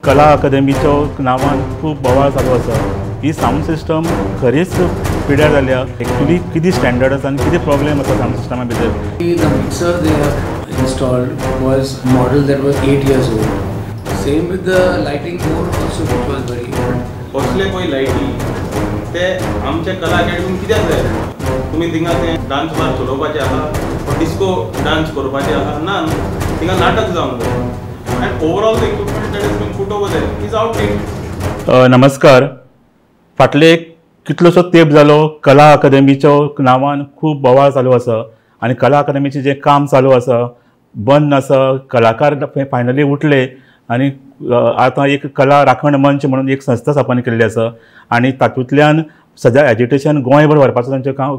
कला अकादमीच्या नांवान खूब बोवाळ चालू आसा. ही सावंड सिस्टम खरीच पिड्यार जाल्या. एक्चुली कितें स्टँडर्ड आसा आनी कितें प्रॉब्लेम आसा सावंड सिस्टमा भितर. The mixer they have installed was a model that was 8 years old. Same with the lighting board also, which was very old. कसले पळय लायटी ते आमच्या कला अकॅडमीन कित्याक जाय? तुमी थिंगा ते डान्स बार चलोवपाचे आहा, डिस्को डान्स करपाचे आहा ना, थिंगा नाटक जावंक जाय. And overall the equipment that is been put over there is outdated. नमस्कार. फाटले कितलोसो तेंप जालो कला अकादमीच्या नांवान खूब बोवाळ चालू आसा आनी कला अकादमीचें जें काम चालू आसा बंद आसा. कलाकार फायनली उठले आनी आतां एक कला राखण मंच म्हणून एक संस्था स्थापन केल्ली आसा आनी तातूंतल्यान सद्या एजिटेशन गोंयभर व्हरपाचो तांचो काम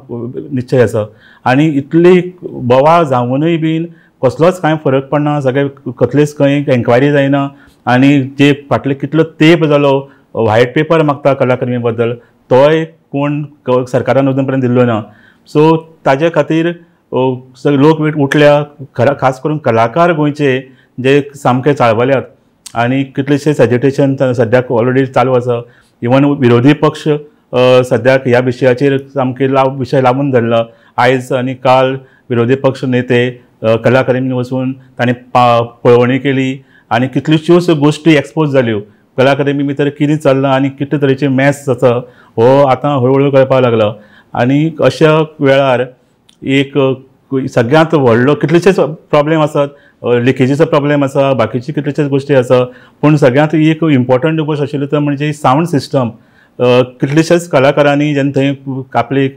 निश्चय आसा. आनी इतली बोवाळ जावनूय बीन कसलोच कांय फरक पडना, सगळे कसलीच खंय एन्क्वायरी जायना आनी जे फाटले कितलो तेंप जालो व्हायट पेपर मागता कला अकादमी बद्दल तोय कोण सरकारान अजून पर्यंत दिल्लो ना. सो ताजे खातीर लोक उठल्या, खास करून कलाकार गोंयचे जे सामके चाळवल्यात आनी कितलेशेच एजिटेशन सद्याक ऑलरेडी चालू आसा. इवन विरोधी पक्ष सद्याक ह्या विशयाचेर सामके विशय लावून धरला. आयज आनी काल विरोधी पक्ष नेते कला अकादमीन वचून तांणी पळोवणी केली आनी कितल्योश्योच गोश्टी एक्सपोज जाल्यो. कला अकादमी भितर कितें चल्लां आनी कितले तरेचे मॅस आसा हो आतां हळू हळू कळपाक लागला. आनी अशा वेळार एक सगळ्यांत व्हडलो कितलेशेच प्रॉब्लेम आसात, लिकेजीचो प्रॉब्लेम आसा, बाकीचे कितलेशेच गोश्टी आसा, पूण सगळ्यांत एक इम्पॉर्टंट गोश्ट आशिल्ली तो म्हणजे सावंड सिस्टम. कितलेशेच कलाकारांनी जेन्ना थंय आपली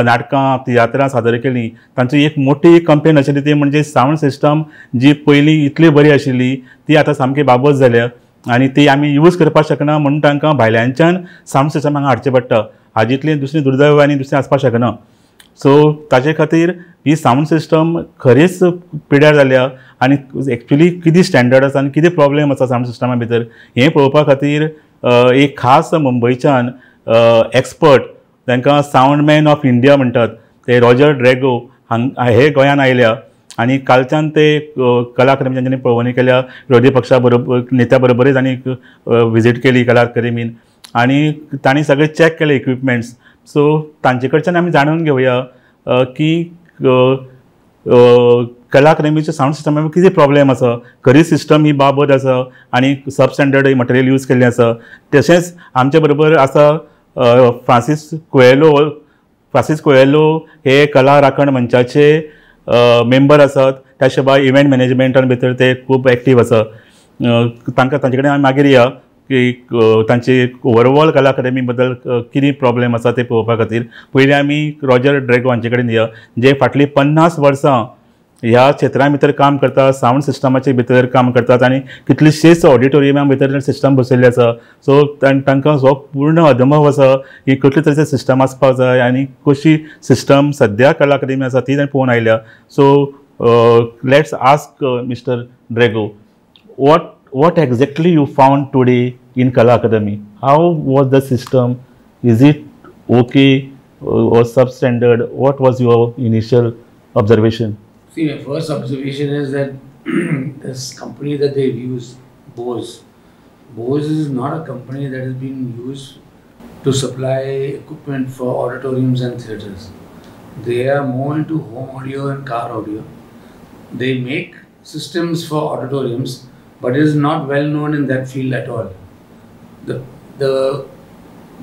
नाटकां तियात्रां सादर केलीं तांची एक मोठी कंप्लेन आशिल्ली ती म्हणजे सावंड सिस्टम जी पयलीं इतली बरी आशिल्ली ती आतां सामकी बाबत जाल्या आनी ती आमी यूज करपाक शकना म्हणून तांकां भायल्यांच्यान सावंड सिस्टम हांगा हाडचें पडटा. हाजीतली दुसरी दुर्दैव आनी दुसरें आसपाक शकना. सो ताजे खातीर ही सावंड सिस्टम खरीच पिड्यार जाल्या आनी एक्चुली कितें स्टँडर्ड आसा आनी कितें प्रॉब्लेम आसा सावंड सिस्टमा भितर हें पळोवपा खातीर एक खास मुंबयच्यान एक्सपर्ट तांकां सावंड मॅन ऑफ इंडिया म्हणटात ते रॉजर ड्रॅगो हे गोंयान आयल्या आनी कालच्यान ते कला अकादमी तांच्यांनी पळोवणी केल्या. विरोधी पक्षा बरोबर नेत्या बरोबरच आनी विजीट केली कला अकादमीन आनी तांणी सगळें चॅक केले इक्विपमेंट्स. सो तांचे कडच्यान आमी जाणून घेवया की कला अकादमीच्या सावंड सिस्टमा कितें प्रॉब्लेम आसा, खरी सिस्टम ही बाबत आसा आनी सब स्टँडर्ड मटेरियल यूज केल्लें आसा. तशेंच आमचे बरोबर आसा फ्रांसीस कुएलो. फ्रांसीस कुएलो हे कला राखण मंचाचे मेंबर आसात. त्या शिवाय इव्हेंट मॅनेजमेंटान भितर ते खूब एक्टीव आसा. तांकां तांचे कडेन आमी मागीर या की तांची ओवरऑल कला अकादमी बद्दल कितें प्रॉब्लेम आसा ते पळोवपा खातीर. पयलीं आमी रॉजर ड्रॅगो हांचे कडेन या जे फाटलीं 50 वर्सां ह्या क्षेत्रा भितर काम करता, सावंड सिस्टमाचे भितर काम करतात आनी कितलेशेच ऑडिटोरियमा भितर सिस्टम बसयल्ली आसा. सो तांकां हो पूर्ण अनुभव आसा की कसले तरेचे सिस्टम आसपाक जाय आनी कशी सिस्टम सद्या कला अकादमी आसा ती तांणी पळोवन आयल्या. So let's ask mister Drago, what exactly you found today in Kala Academy? How was the system? Is it okay or substandard? What was your initial observation? See, my first observation is that this company that they've used, Bose. Bose is not a company that has been used to supply equipment for auditoriums and theatres. They are more into home audio and car audio. They make systems for auditoriums, but it is not well known in that field at all. The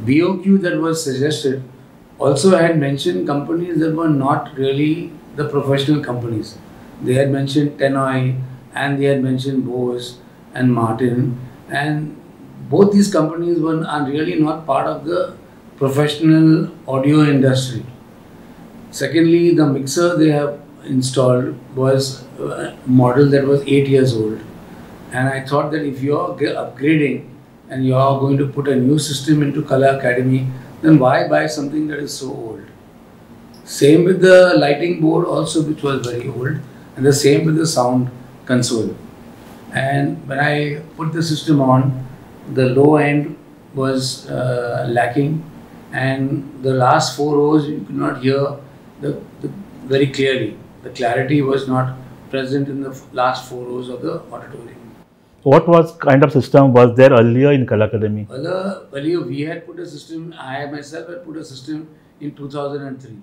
BOQ that was suggested also had mentioned companies that were not really the professional companies. They had mentioned Tannoy and they had mentioned Bose and Martin, and both these companies are really not part of the professional audio industry. Secondly, the mixer they have installed was a model that was 8 years old. And I thought that if you are upgrading and you are going to put a new system into Kala Academy, then why buy something that is so old? Same with the lighting board also, which was very old, and the same with the sound console. And when I put the system on, the low end was lacking, and the last 4 rows you could not hear the very clearly. The clarity was not present in the last 4 rows of the auditorium. What was kind of system was there earlier in Kala Academy? Earlier we had put a system, I myself had put a system in 2003.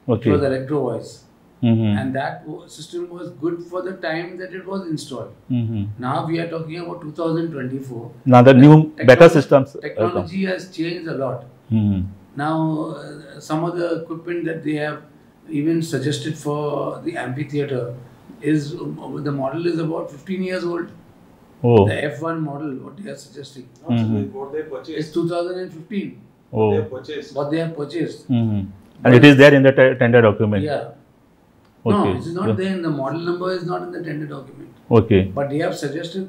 Okay. It was Electro Voice. Mm-hmm. And that system was good for the time that it was installed. Mm-hmm. Now we are talking about 2024. Now the new better systems. Technology has changed a lot. Mm-hmm. Now some of the equipment that they have even suggested for the amphitheater is, the model is about 15 years old. Oh. The F1 model, what they are suggesting. Mm-hmm. What they purchased. It's 2015. Oh. What they purchased. What they have purchased. Mm-hmm. And it is there in the tender document. Yeah. Okay. No, it is not there. The model number is not in the tender document. Okay. But they have suggested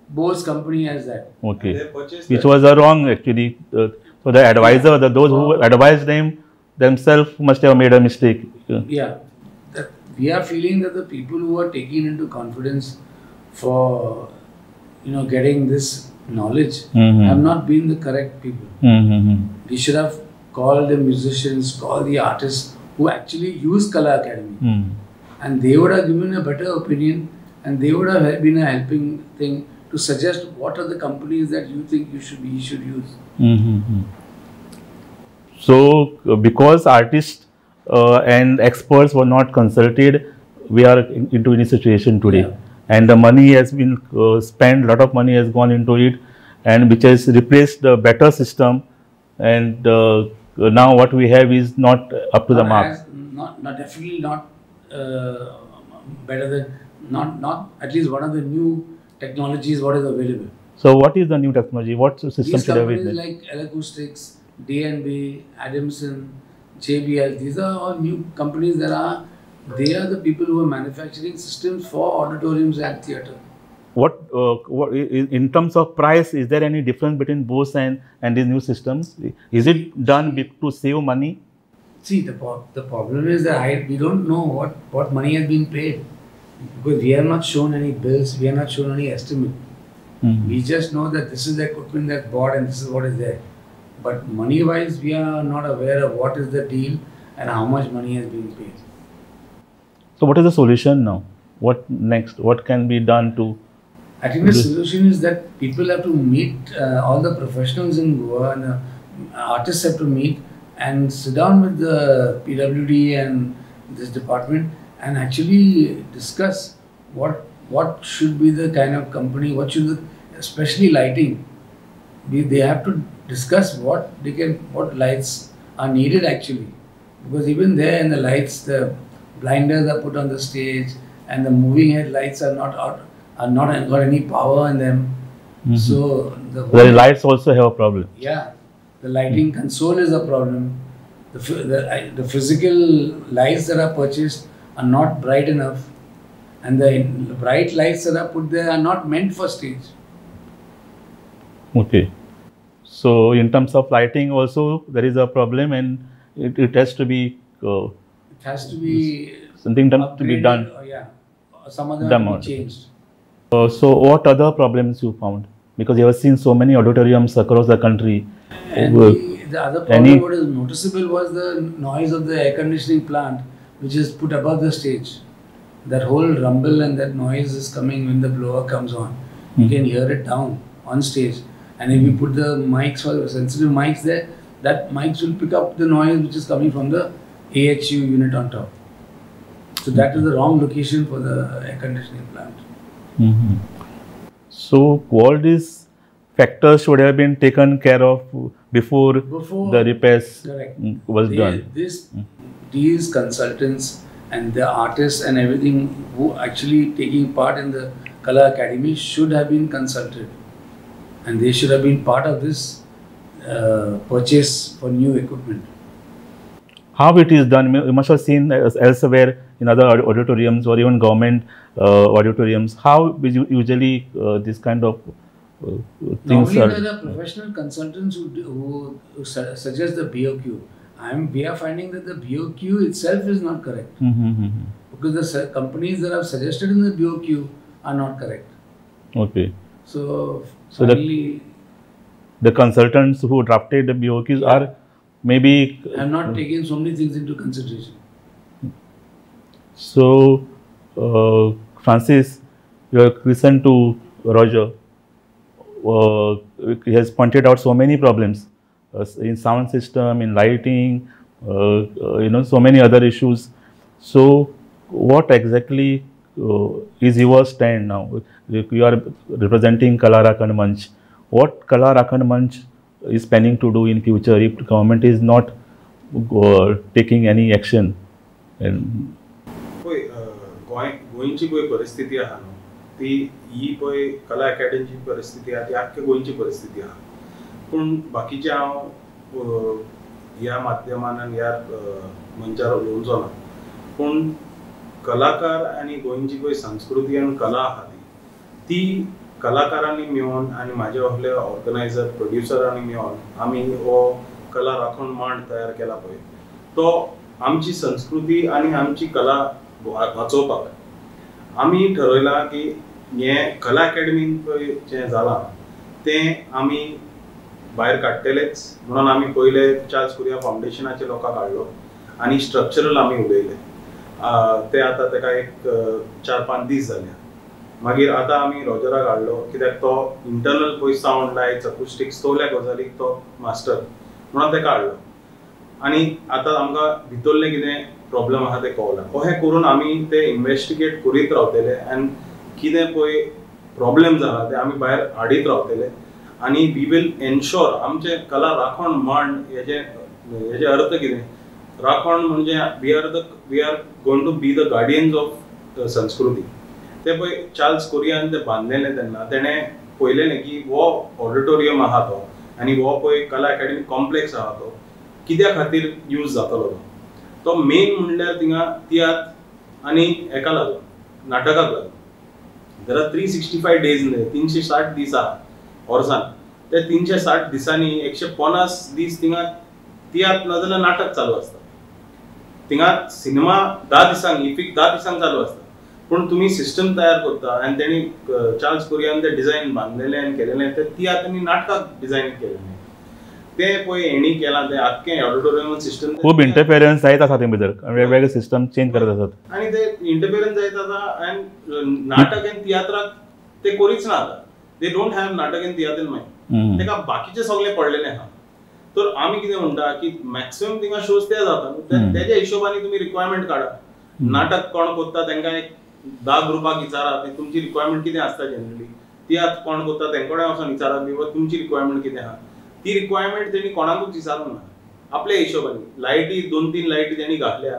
Bose company as that. Okay. They purchased which that. Was a wrong actually. So the advisor, those who advised them themselves must have made a mistake. Yeah. That we are feeling that the people who are taking into confidence for, you know, getting this knowledge mm-hmm. have not been the correct people. Mm-hmm. We should have called the musicians, called the artists who actually use Kala Academy, and they would have given a better opinion, and they would have been a helping thing to suggest what are the companies that you think you should use. Mm-hmm. So, because artists and experts were not consulted, we are into any situation today. Yeah. And the money has been spent, lot of money has gone into it, and which has replaced the better system, and now what we have is not up to the mark. Not definitely not better than, not at least one of the new technologies what is available. So what is the new technology? What system These should have been? Companies like L-Acoustics, D&B, Adamson, JBL, these are all new companies that are, they are the people who are manufacturing systems for auditoriums and theatre. What in terms of price, is there any difference between Bose and these new systems? Is it done to save money? See, the problem is that we don't know what money has been paid, because we have not shown any bills, we have not shown any estimate. Mm-hmm. We just know that this is the equipment that's bought and this is what is there. But money-wise, we are not aware of what is the deal and how much money has been paid. So what is the solution now? What next? What can be done to... I think the solution is that people have to meet, all the professionals in Goa and the artists have to meet and sit down with the PWD and this department and actually discuss what should be the kind of company, what should the, especially lighting. They have to discuss what they can, what lights are needed actually, because even there in the lights, the blinders are put on the stage and the moving head lights are not out, are not got any power in them. Mm-hmm. So the lights also have a problem. Yeah, the lighting console is a problem. The physical lights that are purchased are not bright enough, and the bright lights that are put there are not meant for stage. Okay. So in terms of lighting also there is a problem, and it has to be it has to be something done to be done. Yeah, some of them have to be changed. So what other problems you found? Because you have seen so many auditoriums across the country. And the other problem what is noticeable was the noise of the air conditioning plant, which is put above the stage. That whole rumble and that noise is coming when the blower comes on. You can hear it down on stage. And if you put the mics, or the sensitive mics there, that mics will pick up the noise which is coming from the AHU unit on top. So that is the wrong location for the air conditioning plant. Mm-hmm. So all these factors should have been taken care of before the repairs was done. These consultants and the artists and everything who actually taking part in the Kala Academy should have been consulted, and they should have been part of this purchase for new equipment. How it is done, you must have seen elsewhere in other auditoriums or even government auditoriums, how usually this kind of things Normally are... there are professional consultants who suggest the BOQ. We are finding that the BOQ itself is not correct. Mm-hmm. Because the companies that have suggested in the BOQ are not correct. Okay. So finally, the consultants who drafted the BOQs are maybe... have not taken so many things into consideration. So, Francis, you have listened to Roger has pointed out so many problems in sound system, in lighting, you know, so many other issues. So what exactly is your stand now? You are representing Kala Rakhan Manch. What Kala Rakhan Manch is planning to do in future if government is not taking any action? पळय गोंयची पळय परिस्थिती आहा न्हू ती ही पळय कला अकॅडमीची परिस्थिती आहा ती आख्खे गोंयची परिस्थिती आहा. पूण बाकीचे हांव ह्या माध्यमान आनी ह्या मंचार उलोवचो ना. पूण कलाकार आनी गोंयची पळय संस्कृती आनी कला आहा ती कलाकारांनी मेळून आनी म्हाजे असले ऑर्गनायझर प्रोड्युसरांनी मेळून आमी हो कला राखण मांड तयार केला पळय तो आमची संस्कृती आनी आमची कला वाचोवपाक आमी ठरयलां की हें कला अकॅडमीन पळय जें जालां तें आमी भायर काडटलेच म्हणून आमी पयले चार्ल्स कुरिया फावंडेशनाचे लोकांक हाडलो आनी स्ट्रक्चरल आमी उडयले. ते आतां तेका एक 4-5 दीस जाले. मागीर आतां आमी रॉजराक हाडलो कित्याक तो इंटरनल पळय सावंड लायट्स अकुस्टिक्स तोल्या गजालीक तो मास्टर म्हणून तेका हाडलो. आनी आतां आमकां भितरलें कितें प्रॉब्लम आहा तें कळ्ळां. अशें करून आमी ते इन्वेस्टिगेट करीत रावतले आनी कितें पळय प्रॉब्लम जाला ते आमी भायर हाडीत रावतले आनी we will ensure आमचें कला राखण मांड हेजे अर्थ कितें राखण म्हणजे we are going to be the guardians of संस्कृती. ते पळय चार्ल्स कुरियान ते बांदलेलें तेन्ना तेणें पळयलेलें की हो ऑडिटोरियम आहा तो आनी हो पळय कला अकॅडमी कॉम्प्लेक्स आहा तो कित्या खातीर यूज जातलो तो मेन म्हणल्यार थिंगा तियात्र आनी हेका लागून नाटकाक लागून. There are 365 days न्हय 360 दीस आहा वर्सान. ते 360 दिसांनी 150 दीस थिंगा तियात्र नाजाल्यार नाटक चालू आसता. थिंगा सिनेमा 10 दिसांक इफिक 10 दिसांक चालू आसता. पूण तुमी सिस्टम तयार करता आनी तेणी चार्ल्स कुरियान ते डिजायन बांदलेलें आनी केलेलें ते तियात्र आनी नाटकाक डिजायन केलेलें ते पळय हेणी केलां तें आख्खें ऑडिटोरियम सिस्टम खूब इंटरफेरन्स जायत आसा ते भितर वेगवेगळे सिस्टम चेंज करत आसात आनी ते इंटरफेरन्स जायत आसा आनी नाटक आनी तियात्राक ते करीच ना आतां. They don't have नाटक आनी तियात्र इन मायंड. तेका बाकीचे सगळे पडलेले आहा. तर आमी कितें म्हणटा की मॅक्सिमम थिंगा शोज ते जाता तेज्या हिशोबानी तुमी रिक्वायरमेंट काडा. नाटक कोण करता तेंकां एक 10 ग्रुपाक विचारा तुमची रिक्वायरमेंट कितें आसता जनरली. तियात्र कोण करता तेंचे कडेन वचोन विचारा तुमची रिक्वायरमेंट कितें आहा. ती रिक्वायरमेंट तेणी कोणाकूच विचारूंक ना आपल्या हिशोबानी. लायटी 2-3 लायटी तेणी घातल्या.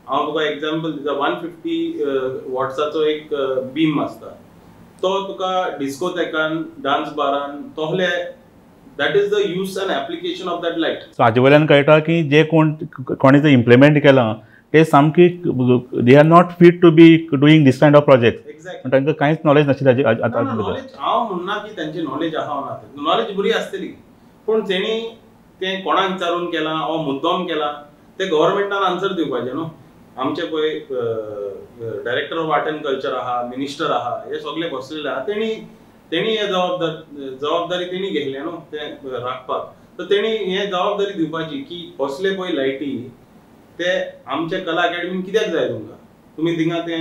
हांव तुका एग्जाम्पल दिता 150 वॉट्साचो एक बीम आसता तो तुका डिस्कोथेकान डान्स बारान तोहले that is the use and application of that light. So हाजे वयल्यान कळटा की जे कोण कोणी जे इम्प्लिमेंट केलां ते सामकी they are not fit to be doing this kind of project. तांकां कांयच नॉलेज नाशिल्लें. नॉलेज हांव म्हणना की तांची नॉलेज आहा ना, नॉलेज बरी आसतली पूण तेणी तें कोणाक विचारून केलां ओ मुद्दम केलां तें गव्हर्मेंटान आन्सर दिवपाचें न्हू. आमचे पळय director of art and culture आहा, मिनिस्टर आहा, हे सगळे बसलेले आहा तेणी तेणी हे जबाबदारी तेणी घेतल्या न्हू तें राखपाक. तर तेणी हे जबाबदारी दिवपाची की असले पळय लायटी ते आमच्या कला अकॅडमीन कित्याक जाय तुमकां. तुमी थिंगा तें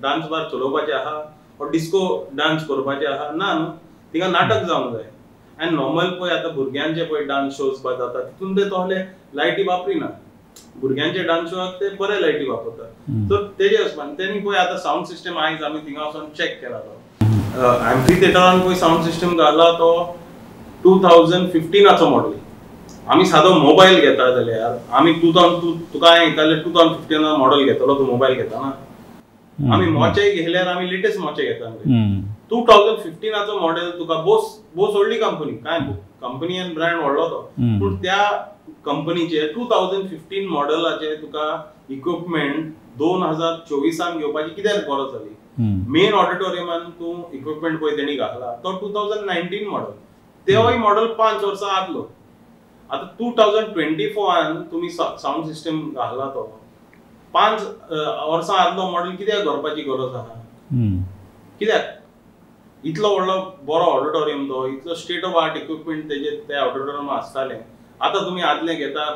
डान्स बार चलोवपाचें आहा ओ डिस्को डान्स करपाचें आहा ना न्हू. थिंगा नाटक जावंक जाय. आनी नॉर्मल पळय आतां भुरग्यांचे पळय डान्स शोज जाता तितून ते तसले लायटी वापरिना. भुरग्यांचे डान्स शोआक ते बरे लायटी वापरतात. सो तेजे वचपान तेणी पळय आतां सावंड सिस्टम आयज आमी थिंगा वचोन चॅक केला तो एम्फी थिएटरान पळय सावंड सिस्टम घाला तो 2015 मॉडल. आमी सादो मोबायल घेता जाल्यार आमी 2002 तुका हांवें विचारलें 2015 मॉडल घेतलो तूं मोबायल घेतना. आमी मोचे घेतल्यार आमी लेटेस्ट मोचे घेता. 2015 मॉडल तुका बोस बोस व्हडली कंपनी काय कंपनी आनी ब्रँड व्हडलो तो पूण त्या कंपनीचे 2015 मॉडलाचे तुका इक्विपमेंट 2024 घेवपाची कित्याक गरज जाली. मेन ऑडिटोरियमान तूं इक्विपमेंट पळय तेणी घातला तो 2019 मॉडल तेवूय मॉडल 5 वर्सां आदलो. आतां 2024 तुमी सावंड सिस्टम घातला तो 5 वर्सां आदलो मॉडल कित्याक व्हरपाची गरज आहा. कित्याक इतलो व्हडलो बरो ऑडिटोरियम तो इतलो स्टेट ऑफ आर्ट इक्विपमेंट तेजे त्या ऑडिटोरियम आसतालें. आतां तुमी आदलें घेता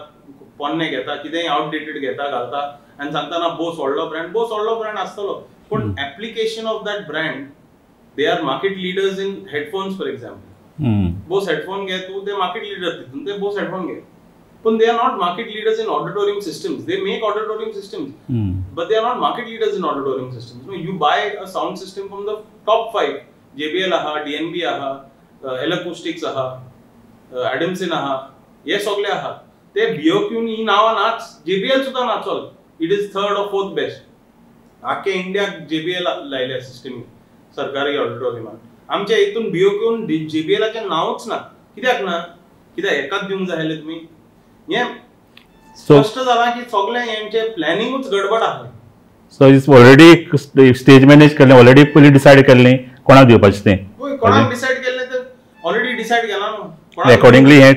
पोन्ने घेता कितेंय आवटडेटेड घेता घालता आनी सांगता ना बोस व्हडलो ब्रँड. बोस व्हडलो ब्रँड आसतलो पूण application of that brand They are market leaders in headphones for example. Bose headphone घे तूं, ते मार्केट लिडर तितून, ते बोस हेडफोन घे. पूण they are not market leaders in auditorium systems. They make auditorium systems, but they are not market leaders in auditorium systems. You buy a sound system from the top 5. JBL आहा, DNB आहा, L Acoustics आहा, Adamson आहा, हे सगळे आहा. ते BOQ ही नांवां नाच, JBL सुद्दां ना चल, it is third or fourth best. आख्खे इंडियाक JBL लायल्या सिस्टमी सरकारी ऑडिटोरियमान. आमच्या हितून BOQ JBLाचें नांवूच ना. कित्याक ना? कित्याक एकाच दिवंक जाय आसलें तुमी? हें स्पश्ट जालां की सगळें हेंचें प्लॅनिंगूच गडबड आसलें. So it's already stage manage केल्लें, ऑलरेडी पयलीं डिसायड केल्लें कोणाक दिवपाचें तें. हय, कोणाक डिसायड केल्लें तर ऑलरेडी डिसायड केलां न्हू. अकॉर्डिंगली हें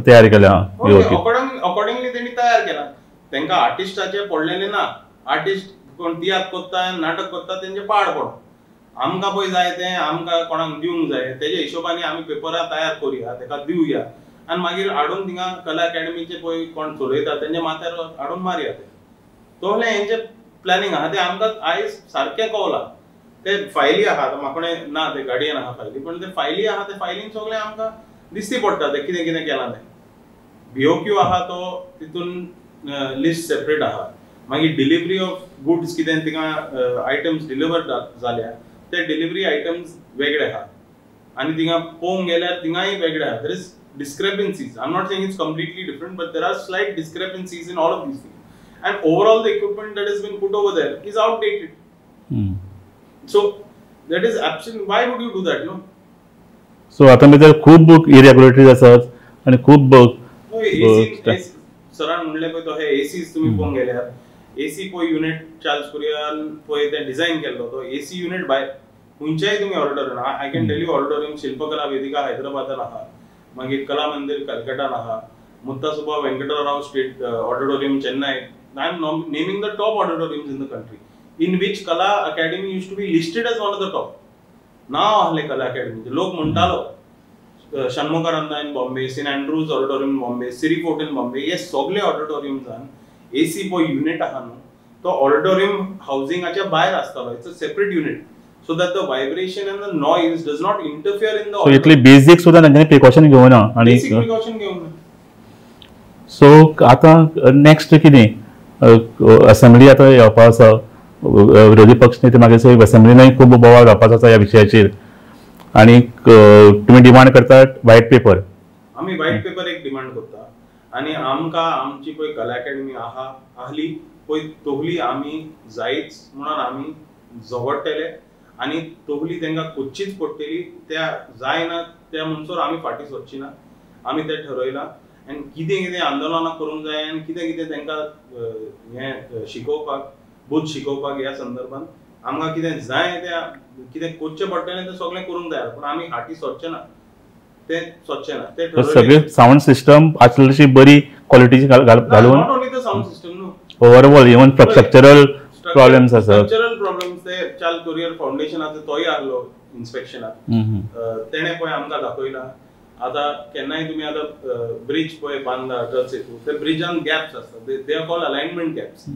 तयार केलां. अकॉर्डिंगली तेणी तयार केलां. तांकां आर्टिस्टाचें पडलेलें ना. आर्टिस्ट कोण तियात्र करता, नाटक करता, तेंचें पाड पडो. आमकां पळय जाय तें आमकां कोणाक दिवंक जाय तेजे हिशोबानी आमी पेपरां तयार करुया, तेका दिवया आनी मागीर हाडून थिंगा कला अकॅडमीचे पळय कोण चलयता तेंच्या माथ्यार हाडून मारया. तें तसलें हेंचें प्लॅनिंग आहा. तें आमकां आयज सारकें कवलां. ते फायली आहा, म्हाका ना ते गाडयेन आहा फायली, पण ते फायली आहा, ते फायलीन सगळें आमकां दिसती पडटा तें कितें कितें केलां तें. BOQ आहा तो तितून लिस्ट सेपरेट आहा. मागीर डिलिव्हरी ऑफ गुड्स कितें थिंगा आयटम्स डिलिव्हर जाल्या ते डिलिव्हरी आयटम्स वेगळे आहा आनी थिंगा पळोवंक गेल्यार थिंगाय वेगळे आहा. There is discrepancies. I am not saying it's completely different, but there are slight discrepancies in all of these things. And overall the equipment that has been put over there is outdated. So that is absolutely, why would you do that, no? So आतां भितर खूब इरेग्युलरिटीज आसात आनी खूब सरान म्हणलें पळय तो हे एसीज तुमी पळोवंक गेल्यार एसी पळय युनिट चार्ल्स कुरियान पळय तें डिझायन केल्लो तो एसी युनिट भायर खंयच्याय तुमी auditorium, I can tell you auditorium Shilpakala Vedika हैदराबादान आहा, मागीर कला मंदिर कलकटान आहा, Muthusappa Venkatarao state auditorium Chennai. I am naming the top auditoriums in the country in which Kala Academy used to be listed as one of the top. नांव आहलें कला अकॅडमीचें. लोक म्हणटालो Shanmukhananda in Bombay, Saint Andrews auditorium Bombay, Siri Fort in Bombay, हे सगळे ऑडिटोरियम्सान AC पळय unit आहा न्हू तो ऑडिटोरियम हावजिंगाच्या भायर आसतालो. It's a separate unit so that the vibration and the noise does not interfere in the. इतली बेसीक सुद्दां तांच्यांनी प्रिकॉशन घेवना. आनी बेसीक प्रिकॉशन घेवना. सो आतां नेक्स्ट कितें असेंब्ली आतां येवपा आसा, विरोधी पक्ष नेते मागीर असेंब्लीनूय खूब बोवाळ जावपाचो आसा ह्या विशयाचेर आनी तुमी डिमांड करतात व्हायट पेपर. आमी व्हायट पेपर एक डिमांड करता आनी आमकां आमची पळय कला अकॅडमी आहा आहली पळय तोहली आमी जायच म्हणून आमी झगडटले आनी तोहली तांकां कोच्चीच पडटली. त्या जायना त्या म्हणसर आमी फाटीं सरची ना, आमी तें ठरयलां. आनी कितें कितें आंदोलनां करूंक जाय आनी कितें कितें तांकां हें शिकोवपाक, बोध शिकोवपाक ह्या संदर्भात आमकां कितें जाय तें कितें करचें पडटलें तें सगळें करूंक जाय, पूण आमी फाटीं सरचे ना, तें सरचे ना. तें सगळें सावंड सिस्टम आसली बरी क्वॉलिटीची घालून, not only the sound system न्हू, ओवरऑल इवन स्ट्रक्चरल प्रॉब्लेम्स आसात. स्ट्रक्चरल प्रॉब्लेम्स ते चार्ल्स कुरियर फावंडेशनाचो तोय आहलो इन्स्पेक्शनाक, तेणें पळय आमकां दाखयलां. आतां केन्नाय तुमी आतां ब्रिज पळय बांदला अटल सेतू, ते ब्रिजान गॅप्स आसतात, they are called alignment gaps.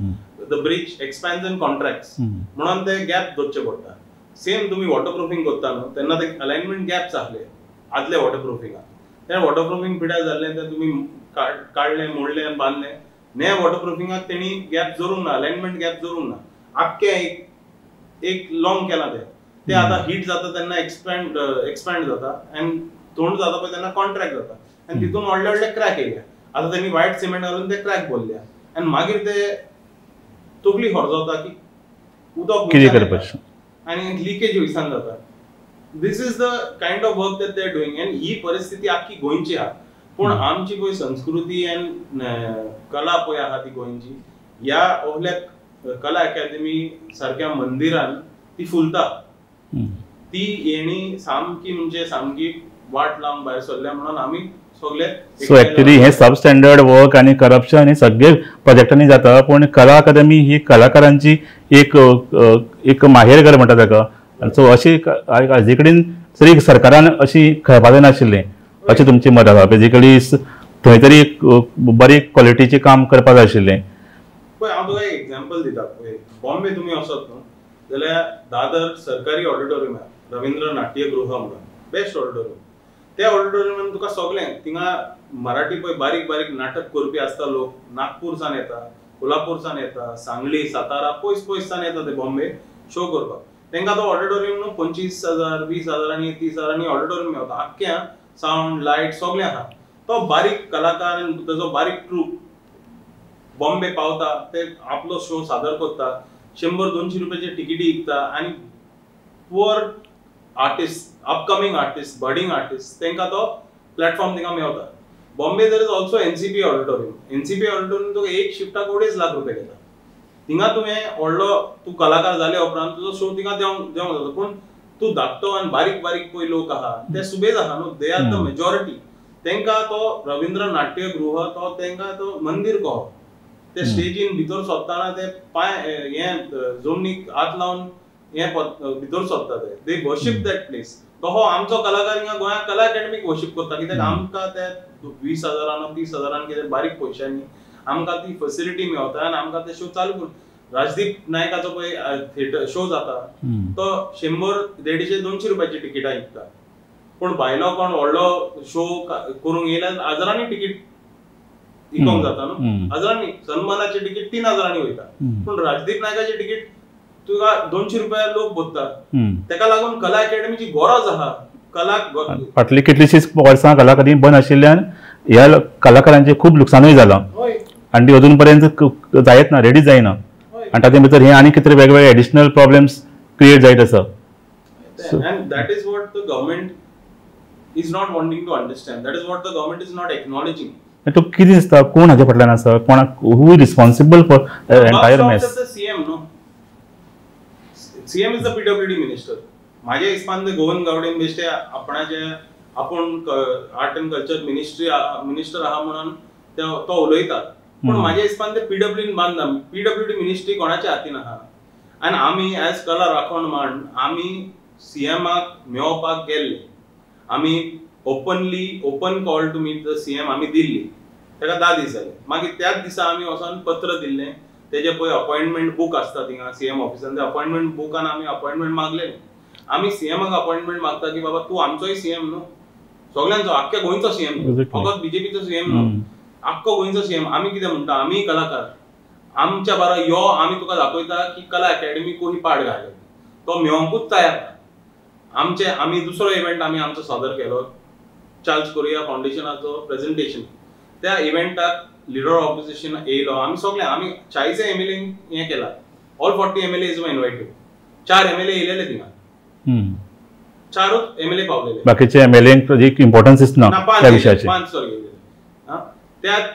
The bridge expands and contracts म्हणून ते गॅप दवरचे पडटा. सेम तुमी वॉटरप्रुफींग करता न्हू तेन्ना ते अलायनमेंट गॅप्स आहले आदले वॉटरप्रुफिंगाक, तें वॉटरप्रुफींग पिड्यार जाल्लें तें तुमी काडलें, मोडलें आनी बांदलें. ने वॉटरप्रुफिंगाक तेणी गॅप दवरूंक ना, अलायनमेंट गॅप दवरूंक ना, आख्खें एक लॉंग केलां तें. तें आतां हीट जाता तेन्ना एक्सपँड जाता आनी थंड जाता पळय तेन्ना कॉन्ट्रॅक्ट जाता आनी तितून व्हडले व्हडले क्रॅक येयल्या. आतां तेणी व्हायट सिमेंट घालून ते क्रॅक भरल्या आनी मागीर ते तकली खर्जवता की उदक कितें करपाचें आनी लिकेज वयसान जाता. This is the kind of work that they are doing. आनी ही परिस्थिती आख्खी गोंयची आहा, पूण आमची पळय संस्कृती आनी कला पळय आहा ती गोंयची, ह्या ओहल्या कला अकॅडमी सारक्या मंदिरान ती फुलता. ती येणी सामकी म्हणजे सामकी वाट लावन भायर सरल्या म्हणून आमी सगळे. सो एक्चुअली हे सब स्टँडर्ड वर्क आनी करप्शन हे सगळे प्रोजेक्टांनी जाता, पूण कला अकादमी ही कलाकारांची एक एक माहेरघर म्हणटा ताका. सो अशी हाजे कडेन तरी सरकारान अशी खेळपा जायनाशिल्लें अशें तुमचें मत आसा. बेजिकली थंय तरी बरी क्वॉलिटीचें काम करपाक जाय आशिल्लें. पळय हांव तुका एक एग्जाम्पल दिता. पळय बॉम्बे तुमी वचत न्हू जाल्यार दादर सरकारी ऑडिटोरियम आहा, रवींद्र नाट्यगृह म्हणून बेस्ट ऑडिटोरियम. त्या ऑडिटोरियमान तुका सगळें थिंगा मराठी पळय बारीक बारीक नाटक करपी आसता लोक, नागपूरसान येता, कोल्हापूरसान येता, सांगली, सातारा, पयस पयससान येता ते बॉम्बे शो करपाक. तांकां तो ऑडिटोरियम न्हू 25,000 20,000 आनी 30,000 ऑडिटोरियम मेवता, आख्खें सावंड लायट सगळें आहा. तो बारीक कलाकार आनी ताजो बारीक ट्रूप बॉम्बे पावता, ते आपलो शो सादर करता, 100-200 रुपयाचे तिकीटी विकता आनी poor artist, upcoming artist, budding artist तांकां तो प्लॅटफॉर्म तांकां मेवता. Bombay there is also NCP auditorium. NCP auditorium तुका एक शिफ्टाक 2.5 लाख रुपये घेता. थिंगा तुवें व्हडलो तूं कलाकार जाले उपरांत तुजो शो थिंगा देवंक जाता, पूण तूं धाकटो आनी बारीक बारीक पळय लोक आहा ते सुबेज आहा न्हू, they are the majority. तांकां तो रवींद्र नाट्यगृह तो तांकां तो मंदीर कहो. ते स्टेजीन भितर सोदताना ते पांय हें जमनीक हात लावन हें भितर सोदता ते, दे वर्शीप that place. तो हो आमचो कलाकार हिंगा गोंयांत कला अकॅडमीक वर्शीप करता, कित्याक आमकां ते 20,000 30,000 कितें बारीक पयशांनी आमकां ती फेसिलिटी मेवता आनी आमकां ते शो चालू करून. राजदीप नायकाचो पळय थिएटर शो जाता तो 100, 150, 200 रुपयाची तिकीटां विकता, पूण भायलो कोण व्हडलो शो करूंक येयल्यार हजारांनी तिकीट विकोंक जाता न्हू, हजारांनी. सन्मानाची तिकीट 3,000 वयता, पूण राजदीप नायकाची तिकीट तुका 200 रुपया लोक भरता. तेका लागून कला अकॅडमीची गरज आहा. कला फाटली कितलीशीच वर्सां कला अकादमी बंद आशिल्ल्यान ह्या कलाकारांचें खूब लुकसानूय जालां आनी ती अजून पर्यंत जायत ना, रेडी जायना. आनी ताचे भितर हे आनी कितें वेगवेगळे एडिशनल प्रॉब्लेम्स क्रिएट जायत आसा. And that is what the government is not wanting to understand, that is what the government is not acknowledging. तुका कितें दिसता कोण हाचे फाटल्यान आसा, कोणाक who is responsible for entire mess? CM न्हू, CM is the PWD minister. माझ्या हिसपान ते गोवन गावडेन बेश्टे आपणाचे आपूण art and culture ministry minister आहा म्हणून तो उलयता, पूण माझ्या हिसपान ते पीडब्ल्यूडीन बांदना. पीडब्ल्यूडी मिनिस्ट्री कोणाच्या हातीन आहा आनी आमी एज कला राखण मांड आमी सीएमाक मेळोवपाक गेल्ले, आमी openly open call to meet the CM आमी दिल्ली, ताका 10 दीस जाले. मागीर त्याच दिसा आमी वचोन पत्र दिल्लें, तेजे पळय अपॉयंटमेंट बूक आसता थिंगा सीएम ऑफिसान, त्या अपॉयंटमेंट बुकान आमी अपॉयंटमेंट मागलेले. आमी सीएमाक अपॉयंटमेंट मागता की बाबा तूं आमचोय सीएम न्हू, सगळ्यांचो, आख्ख्या गोंयचो सीएम न्हू, फकत बीजेपीचो सीएम न्हू, आख्खो गोंयचो सीएम. आमी कितें म्हणटा, आमी कलाकार, आमच्या बारा यो आमी तुका दाखयता की कला अकॅडमी कोही पाड घाले, तो मेवंकूच तयार ना. आमचे आमी दुसरो इव्हेंट आमी आमचो सादर केलो, चार्ल्स कोरिया फावंडेशनाचो प्रेजेंटेशन. त्या इव्हेंटाक लिडर ऑपोजिशन येयलो, आमी सगळे आमी 40 MLA हें केला, all 40 MLAs were invited. 4 MLA येयलेले थिंगा, 4 MLA पावलेले, बाकीचे MLA एक इम्पॉर्टन्स ना त्या विशयाचे, 5 सॉरी येयलेले.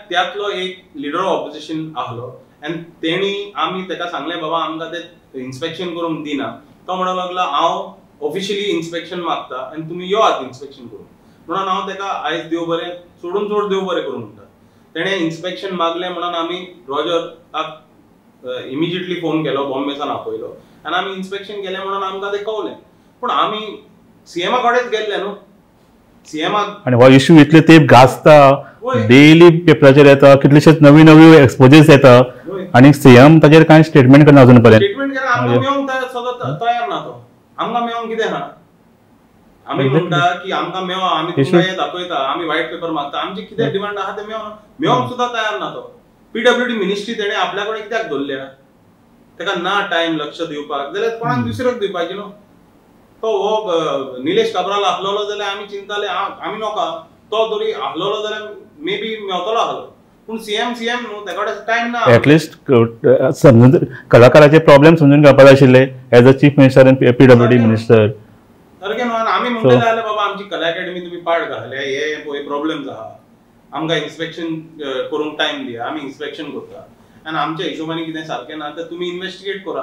त्यातलो एक लिडर ऑपोजिशन आहलो आनी तेणी आमी तेका सांगलें बाबा आमकां ते इन्स्पेक्शन करूंक दिना. तो म्हणूंक लागलो हांव ऑफिशियली इन्स्पेक्शन मागता आनी तुमी यो आतां इन्स्पेक्शन करूंक. म्हणून हांव तेका आयज देव बरें सोडून सोड देव बरें करूं म्हणटा. तेणें इन्स्पेक्शन मागलें म्हणून आमी रॉजराक इमिजिएटली फोन केलो, बॉम्बेसान आपयलो आनी आमी इन्स्पेक्शन केलें म्हणून आमकां तें कवलें. पूण आमी सीएमा कडेच गेल्ले न्हू, सीएमाक. आनी हो इश्यू इतले तेंप गाजता, डेली पेपराचेर येता, कितलेशेच नवी नवी एक्सपोजर्स येता आनी सीएम ताजेर कांय स्टेटमेंट करना अजून पर्यंत. स्टेटमेंट केला, आमकां मेळोंक सदां तयार ना तो. आमकां मेळोंक कितें आहा, आमी म्हणटा की आमकां मेळो, आमी तुमकां हें दाखयता, आमी व्हायट पेपर मागता, आमची कितें डिमांड आहा तें मेळना, मेळोंक सुद्दां तयार ना तो. पीडब्ल्यूडी मिनिस्ट्री तेणें आपल्या कडेन कित्याक दवरल्या, ताका ना टायम लक्ष दिवपाक, जाल्यार कोणाक दुसऱ्याक दिवपाची न्हू. तो हो निलेश काब्राल आहलोलो जाल्यार आमी चिंताले आमी नोका, तो तरी आहलोलो जाल्यार मे बी मेवतलो आहलो, पूण सीएम सीएम न्हू, तेका कडेन टायम ना. एटलिस्ट समजून कलाकाराचे प्रॉब्लेम समजून घेवपाक जाय आशिल्ले as a chief minister आनी पीडब्ल्यूडी मिनिस्टर. सारकें न्हू. आनी आमी म्हणटले जाल्यार बाबा आमची कला अकॅडमी तुमी पाड घातल्या, हे पळय प्रॉब्लेम्स आहा, आमकां इन्स्पेक्शन करूंक टायम दिया, आमी इन्स्पेक्शन करता आनी आमच्या हिशोबानी कितें सारकें ना तर तुमी इन्वेस्टिगेट करा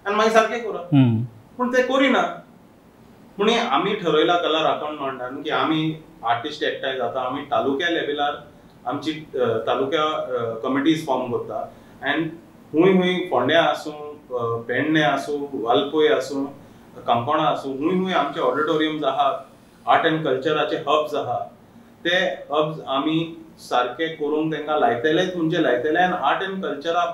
आनी मागीर सारकें करा. पूण ते करिना. पूण आमी ठरयला कला राखण मंडळान की आमी आर्टिस्ट एकठांय जाता, आमी तालुक्या लेवलार आमची तालुक्या कमिटीज फॉर्म करता आनी खूंय खूंय फोंड्या आसूं, पेडणे आसूं, वालपोय आसूं, काणकोणा आसूं, खूंय खूंय आमचे ऑडिटोरियम्स आहात, आर्ट एंड कल्चराचे हब्स आहात, ते हब्स आमी सारके करूंक तांकां लायतलेच म्हणजे लायतले. आनी आर्ट एंड कल्चरा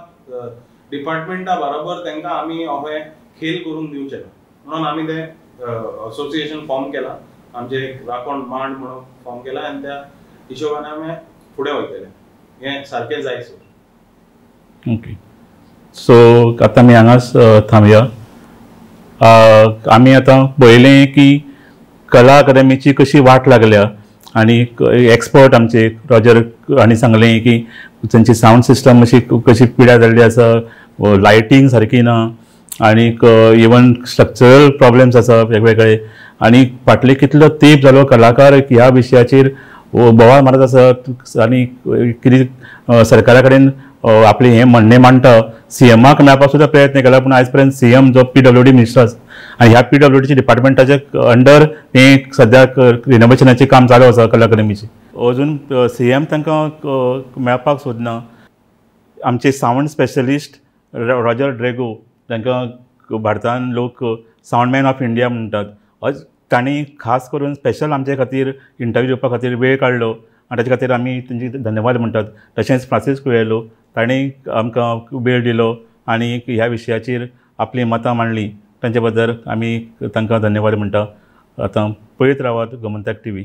डिपार्टमेंटा बरोबर तांकां आमी अहें खेळ करूंक दिवचे ना म्हणून आमी ते असोसिएशन फॉर्म केला, आमचे एक राखण मांड म्हणून फॉर्म केला आनी त्या हिशोबान आमी फुडें वयतले. हें सारकें जाय सर. ओके, सो आतां आमी हांगाच थांबया. आमी आतां पळयलें की कला अकादमीची कशी वाट लागल्या आनी एक्सपर्ट आमचे रॉजर हांणी सांगलें की तांची सावंड सिस्टम अशी कशी पिड्यार जाल्ली आसा, लायटींग सारकी ना आनीक इवन स्ट्रक्चरल प्रॉब्लम्स आसा वेगवेगळे आनी फाटले कितलो तेंप जालो कलाकार ह्या विशयाचेर बोवाळ मारत आसा आनी कितें सरकारा कडेन आपलें हें म्हणणें मांडटा. सीएमाक मेळपाक सुद्दां प्रयत्न केला पूण आयज पर्यंत सीएम जो पीडब्ल्यूडी मिनिस्टर आसा आनी ह्या पीडब्ल्यूडीच्या डिपार्टमेंटाच्या अंडर हें सद्याक रिनोवेशनाचें काम चालू आसा कला अकादमीचें. अजून सीएम तांकां मेळपाक सोदना. आमचे सावंड स्पेशलिस्ट रॉजर ड्रेगो तांकां भारतान लोक सावंड मॅन ऑफ इंडिया म्हणटात, तांणी खास करून स्पेशल आमचे खातीर इंटरव्यू दिवपा खातीर वेळ काडलो आनी ताचे खातीर आमी तांचे धन्यवाद म्हणटात. तशेंच फ्रांसीस कुएलो तांणी आमकां वेळ दिलो आनी ह्या विशयाचेर आपलीं मतां मांडलीं, तांचे बद्दल आमी तांकां धन्यवाद म्हणटा. आतां पळयत रावात गोमंतक टीव्ही.